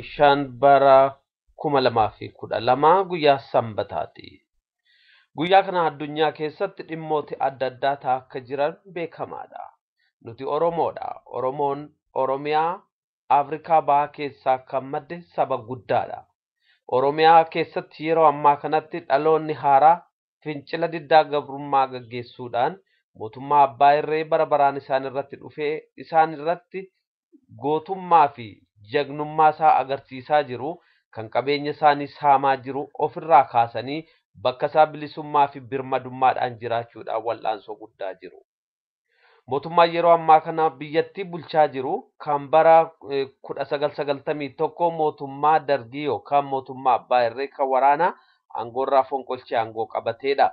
5 bara 2012 guyyaa Sanbataati. Guyyaa kana addunyaa keessatti dhimmooti adda addaa ta'aa akka jiran beekamaadha. Nuti Oromoodha. Oromoon Oromiyaa Afrikaa Bahaa keessaa kan madde saba guddaadha. Oromiyaa keessatti yeroo ammaa kanatti dhaloonni haaraa fincila diddaa gabrummaa gaggeessuudhaan mootummaa abbaa irree bara baraan isaan irratti dhufee isaan irratti gootummaa fi jagnummaa isaa agarsiisaa jiru, kan qabeenya isaanii saamaa jiru ofirraa kaasanii bakka isaa bilisummaa fi birmadummaadhaan jiraachuudhaan wal'aansoo guddaa jiru. Mootummaan yeroo ammaa kana biyyattii bulchaa jiru kan bara 1991 mootummaa Dargii yookaan mootummaa abbaa irree kan waraanaa aangoorraa fonqolchee aangoo qabateedha.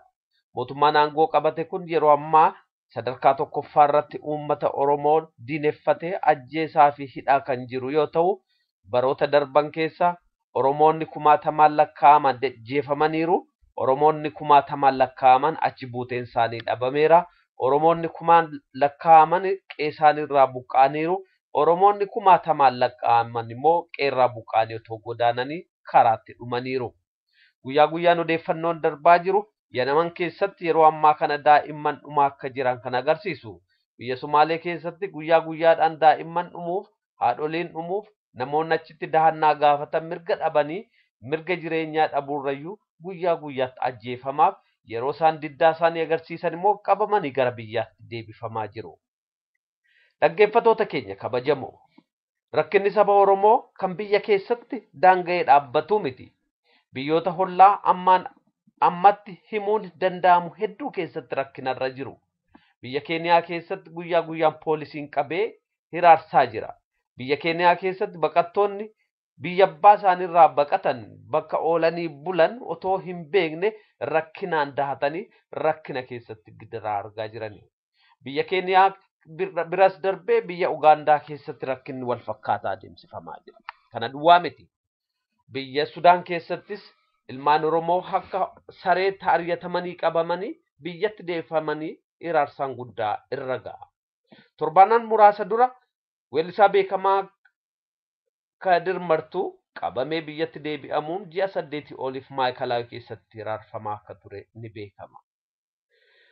Mootummaan aangoo qabate kun yeroo ammaa sadarkaa tokkoffaa irratti uummata Oromoo diineffatee ajjeesaa fi hidhaa kan jiru yoo ta'u, baroota darban keessa Oromoonni kumaatamaan lakkaa'aman ajjeefamaniiru. Oromoonni kumaatamaan lakkaa'aman achi buuteen isaanii dhabameera. Oromoonni kumaan lakkaa'aman qe'ee isaaniirraa buqqa'aniiru. Oromoonni kumaatamaan lakkaa'aman immoo qe'eerraa buqqa'anii otoo godaananii karaatti dhumaniiru. Guyyaa guyyaan odeeffannoon darbaa jiru Yanaman keessatti yeroo ammaa kana daa'imman dhumaa akka jiran kan agarsiisu. Biyya Sumaalee keessatti guyyaa guyyaadhaan daa'imman dhumuuf, haadholiin dhumuuf, namoonni achitti dahannaa gaafatan mirga dhabanii mirga jireenyaa dhabuurrayyuu guyyaa guyyaatti ajjeefamaaf yeroo isaan diddaa isaanii agarsiisan immoo qabamanii gara biyyaatti deebifamaa jiru. Dhaggeeffatoota keenya kabajamoo, rakkinni saba Oromoo kan biyya keessatti daanga'ee dhaabbatu miti. Biyyoota hollaa ammaan ammatti himuun danda'amu hedduu keessatti rakkinarra jiru. Biyya Keeniyaa keessatti guyyaa guyyaan poolisiin qabee hiraarsaa jira. Biyya Keeniyaa keessatti baqattoonni biyya abbaa isaaniirraa baqatan bakka oolanii bulan otoo hin beekne rakkinaan dahatanii rakkina keessatti gidiraa argaa jirani. Biyya Keeniyaa biras darbee biyya Ugaandaa keessatti rakkinni wal fakkaataa adeemsifamaa jira. Kana duwwaa miti. Biyya Sudaan keessattis ilmaan Oromoo akka sareetti ari'atamanii qabamanii biyyatti deeffamanii hiraarsaan guddaa irra ga'a. Torbaanaan muraasa dura weellisaa beekamaa Kadir Martuu qabamee biyyatti deebi'amuun ji'a 8 oliif Maayikalaawii keessatti hiraarfamaa akka ture ni beekama.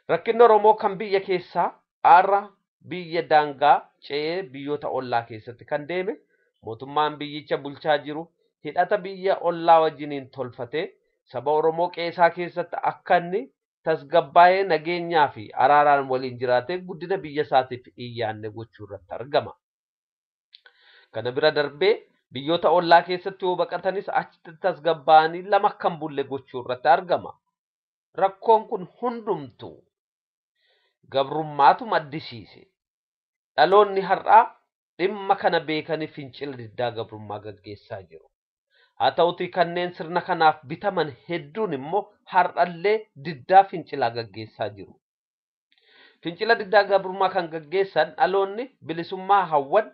Rakkinni Oromoo kan biyya keessaa har'a biyya daangaa ce'ee biyyoota ollaa keessatti kan deeme, mootummaan biyyicha bulchaa jiru hidhata biyya ollaa wajjiniin tolfatee saba Oromoo qe'eesaa keessatti akka inni tasgabbaa'ee nageenyaa fi araaraan waliin jiraatee guddina biyya isaatiif hin yaadne gochuu irratti argama. Kana bira darbee biyyoota ollaa keessatti yoo baqatanis achitti tasgabbaa'anii lama akka hin bulle gochuu irratti argama. Rakkoon kun hundumtuu gabrummaatu maddisiise. Dhaloonni har'aa dhimma kana beekanii fincila diddaa gabrummaa gaggeessaa jiru. Haa ta'utii kanneen sirna kanaaf bitaman hedduun immoo har'allee diddaa fincilaa gaggeessaa jiru. Fincila diddaa gabrummaa kan gaggeessan dhaloonni bilisummaa hawwan,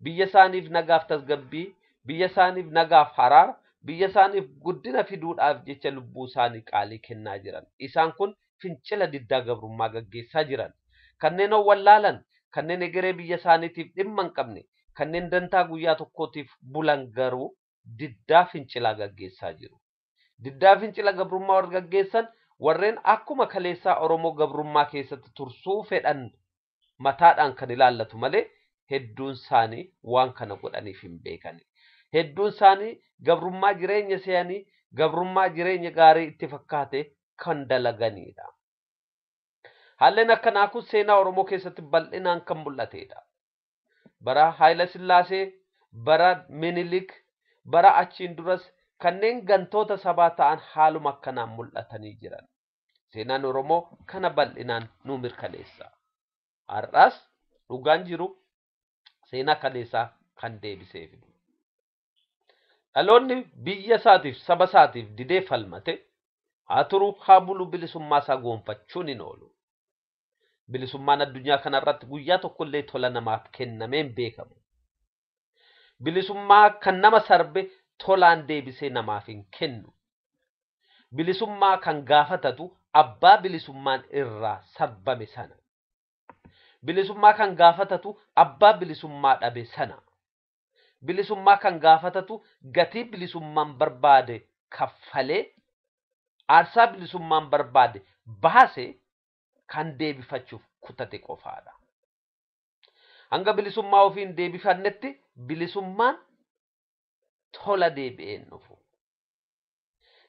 biyya isaaniif nagaaf tasgabbii, biyya isaaniif nagaaf araara, biyya isaaniif guddina fiduudhaaf jecha lubbuu isaanii qaalii kennaa jiran. Isaan kun fincila diddaa gabrummaa gaggeessaa jiran. Kanneen wallaalan, kanneen egeree biyya isaaniitiif dhimma hin qabne, kanneen dantaa guyyaa tokkootiif bulan garuu diddaa fincilaa gaggeessaa jiru. Diddaa fincila gabrummaa warra gaggeessan warreen akkuma kaleessaa Oromoo gabrummaa keessatti tursuu fedhan mataadhaan kan ilaallatu malee hedduun isaanii waan kana godhaniif hin beekani. Hedduun isaanii gabrummaa jireenya se'anii gabrummaa jireenya gaarii itti fakkaate kan dalaganidha. Haalleen akkanaa kun seenaa Oromoo keessatti bal'inaan kan mul'atedha. Bara Haayila Sillaasee, bara Minilik, bara achiin duras kanneen gantoota sabaa ta'an haaluma akkanaan mul'atanii jiran. Seenaan Oromoo kana bal'inaan nu mirkaneessa. Har'as dhugaan jiru seenaa kaleessaa kan deebisee fidu. Dhaloonni biyya isaatiif saba isaatiif didee falmate haa turu haa bulu bilisummaa isaa goonfachuun hin oolu. Bilisummaan addunyaa kanarratti guyyaa tokkollee tola namaaf kennamee hin beekamu. Bilisummaa kan nama sarbe tolaan deebisee namaaf hin kennu. Bilisummaa kan gaafatatu abbaa bilisummaan irraa sarbame sana. Bilisummaa kan gaafatatu abbaa bilisummaa dhabe sana. Bilisummaa kan gaafatatu gatii bilisummaan barbaade kaffalee, aarsaa bilisummaan barbaade baase kan deebifachuuf kutate qofaadha. Hanga bilisummaa ofii hin deebifannetti bilisummaan tola deebi'ee hin dhufu.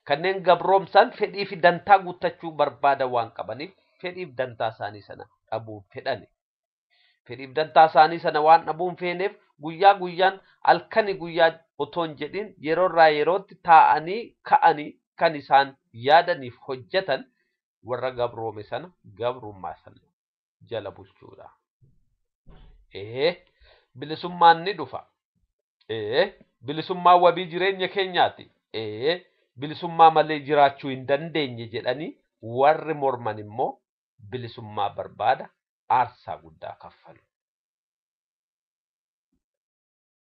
Kanneen gabroomsan fedhii fi dantaa guuttachuu barbaadan waan qabaniif fedhiif dantaa isaanii sana dhabuun fedhani. Fedhiif dantaa isaanii sana waan dhabuun feeneef guyyaa guyyaan, halkani guyyaa otoo hin jedhin, yeroo irraa yerootti taa'anii ka'anii kan isaan yaadaniif hojjetan warra gabroome sana gabrummaa sana jala bulchuudha. Ee, bilisummaan ni dhufa. Ee, bilisummaan wabii jireenya keenyaati. Ee, bilisummaa malee jiraachuu hin dandeenye jedhanii warri morman immoo bilisummaa barbaada aarsaa guddaa kaffalu.